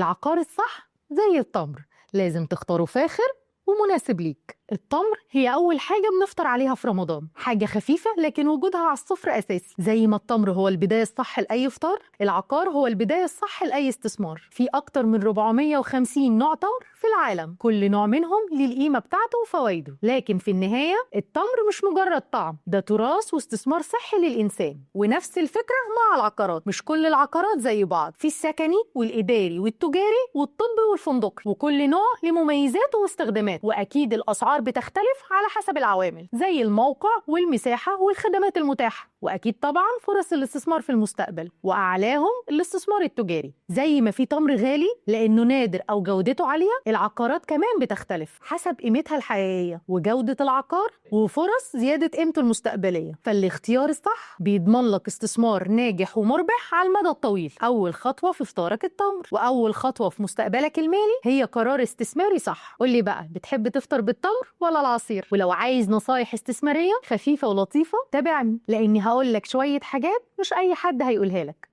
العقار الصح زي التمر، لازم تختاره فاخر ومناسب ليك. التمر هي أول حاجة بنفطر عليها في رمضان، حاجة خفيفة لكن وجودها على السفرة أساسي. زي ما التمر هو البداية الصح لأي فطار، العقار هو البداية الصح لأي استثمار. في أكتر من 450 نوع تمر في العالم، كل نوع منهم ليه القيمة بتاعته وفوائده، لكن في النهاية التمر مش مجرد طعم، ده تراث واستثمار صحي للإنسان. ونفس الفكرة مع العقارات، مش كل العقارات زي بعض، في السكني والإداري والتجاري والطبي والفندقي، وكل نوع ليه مميزاته واستخداماته، وأكيد الأسعار بتختلف على حسب العوامل زي الموقع والمساحة والخدمات المتاحة، وأكيد طبعا فرص الاستثمار في المستقبل، وأعلاهم الاستثمار التجاري. زي ما في تمر غالي لأنه نادر أو جودته عالية، العقارات كمان بتختلف حسب قيمتها الحقيقية وجودة العقار وفرص زيادة قيمته المستقبلية. فالاختيار الصح بيضمن لك استثمار ناجح ومربح على المدى الطويل. أول خطوة في فطارك التمر، وأول خطوة في مستقبلك المالي هي قرار استثماري صح. قول لي بقى، بتحب تفطر بالتمر ولا العصير؟ ولو عايز نصايح استثمارية خفيفة ولطيفة تابعني، لأني هقول لك شوية حاجات مش أي حد هيقولها لك.